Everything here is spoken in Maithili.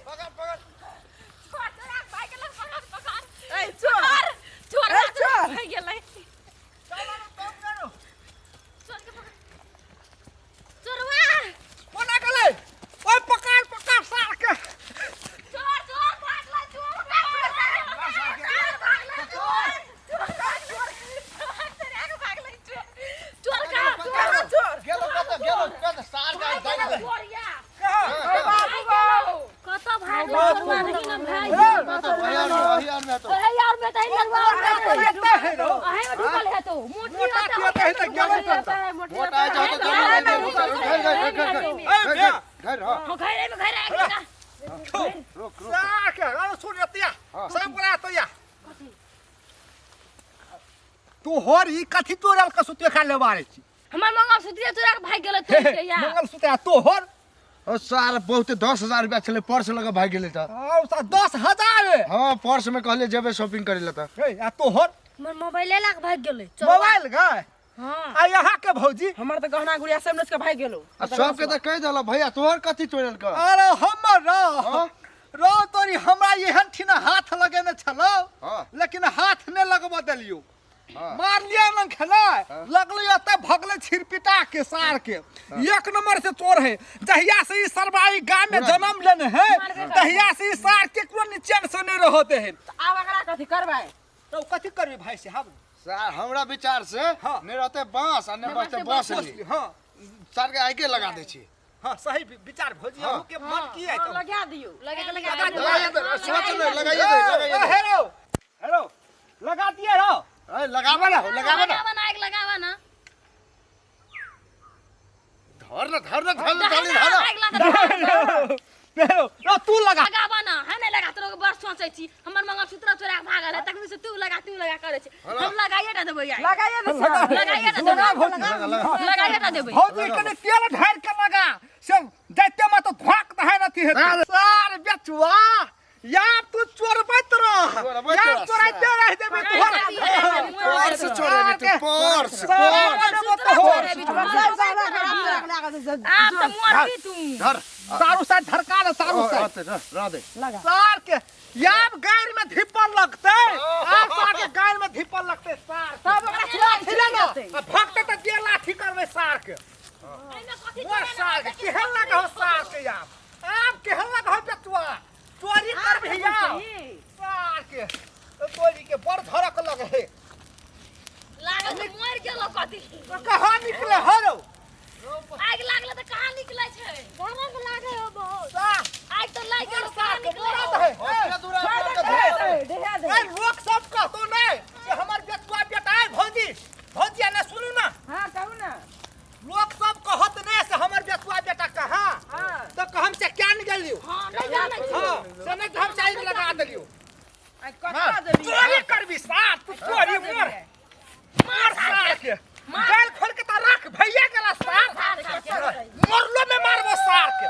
पकड़ पकड़। ए चोर, ए चोर। कोना गेलै? ओइ पकड़ पकड़ सार के। चोर। गेलो कत, गेलो कत सार का दाइ दे। कहाँ? ए बाबू बाबू। कतऽ भागल चोरवा रही ना भाई? कत भैया अही आर में तो। अरे यार, में तऽ लड़वा एते है रो। अहे में ढुकल है तो मोटी मोटा किया तऽ है तऽ गेलो कत। मोटा आ जाओ तो जरूर आ जाओ। घर घर घर घर घर। ए भैया। घर हां। हो घरे में घरे आ गेला। रोक रोक। सार के अरे सुन एतिया सब गोरा एतिया। तोहर ई कथी तोड़ल के सुते खा लेबारे छी? हमर मंगलसूत्र चोरा के भाग गेल तोड़ के या। मंगलसूत्र आ तोहर? ओ सार बहुत 10,000 रुपया छलै पर्स लगा भाग गेलै त। आउ सा 10,000? हां, पर्स में कहले जेबे शॉपिंग करे ला त। हे, आ तोहर? हमर मोबाइले ला के भाग गेलै चोरवा। मोबाइल गए? हां। आ यहाँ के भौजी? हमर तऽ गहना गुड़िया सब नोच के भागि गेलौ। आ सबके त कहि देला भैया तोहर कथी चोरल क? अरे हमर रो हाँ? रो तोरी हमरा एहन ठिना हाथ लगेने छलो। हाँ। लेकिन हाथ नहि लगबऽ देलियो। हाँ। मारलियै न खेलै। हाँ। लगलै एतऽ भगलै छिरपिटा के सार के। एक नंबर से चोर है। जहिया से ई सरबाई गाम में जन्म लेने है तहिया से ई सार केकरो निचेन से नहीं रहते है। आब एकरा कथी करबै? तो कथी करबी भाई साहब? सार हमरा विचार से हाँ। नहि रहते बांस आ नहि बचते बांस। हाँ। सार के आगे लगा दै छी। हाँ सही विचार भौजी। हाँ। अहूँ के मन की है? हाँ, लगा दियौ। लगे के लगा। लगाइए दे, सोच नहि, लगाइए दे, लगाइए दे। हेलो हेलो, लगा दिए रहो। ए लगाबे ना, लगाबे ना। लगावा ना, आग लगावा ना। धर ना, धर ना, धर ना, धर ना, धर ना। आग लगा। हेलो, तू लगा। लगावा ना है नहीं लगा तोरो के बड़ सोचै छी हमर मंगलसूत्र चोरा के भागल है तखनी से तू लगा तू लगा करै छी। हम लगाइए ना देबै आइ। लगाइए दे सार। लगाइए ना देबै। लगा भौजी। लगा, लगा। लगाइए ना देबै। भौजी कने तेल ढार के लगा से जाइते में तो धोक दहाय रथी है सार बेचुआ या तू चोरबैत रह। चोरबैत या रह, चोराइते रह देबे तोहर। पर्स चोरेबी तू, पर्स पर्स। आब तऽ मरबी तू। धर। सारू साइड धरका ले सारू साइड। आते धर, रह दे। सार के याब गायर में धिपल लगते। आब सार के गायर में धिपल लगते सार। तब ओकरा लाठी ले ना। जेतै। आ भगते त दे लाठी करबै सार के। एहिमे कथी मोर सार के केहन लगे हो सार के याब? आब केहन लगे हो बेचुआ? चोरी करबही याब सार के? तोरी के बड़ धड़क लगे है। लागल तऽ मरि गेलो कथी। तो कहाँ निकले हरो? आगि लागल तऽ कहाँ निकलै छै? धड़क लागे हो बहुत। सार आगि तऽ लागि गेलो, सार कहाँ के निकलै मरद हो? है। ओते दूर आ के धर। ढेहा दे। ए, लोग सब कहतो नहीं कि हमर बेटुआ बेटा है। भौजी भौजी ने सुनू ना। हाँ कहू ना। लोग सब कहत नहीं से हमर बेटुआ बेटा कहाँ। हाँ। तो हम से क्या निकलियो? हाँ नहीं जानै छी। हाँ से नहीं तो हम से आगि लगा देलियो। आइ कतरा देबी? चोरी करबी सार तू? चोरी मोर मार सार के गाल खोल के ता राख भैया गेला सार। मरलो में मारबो सार के।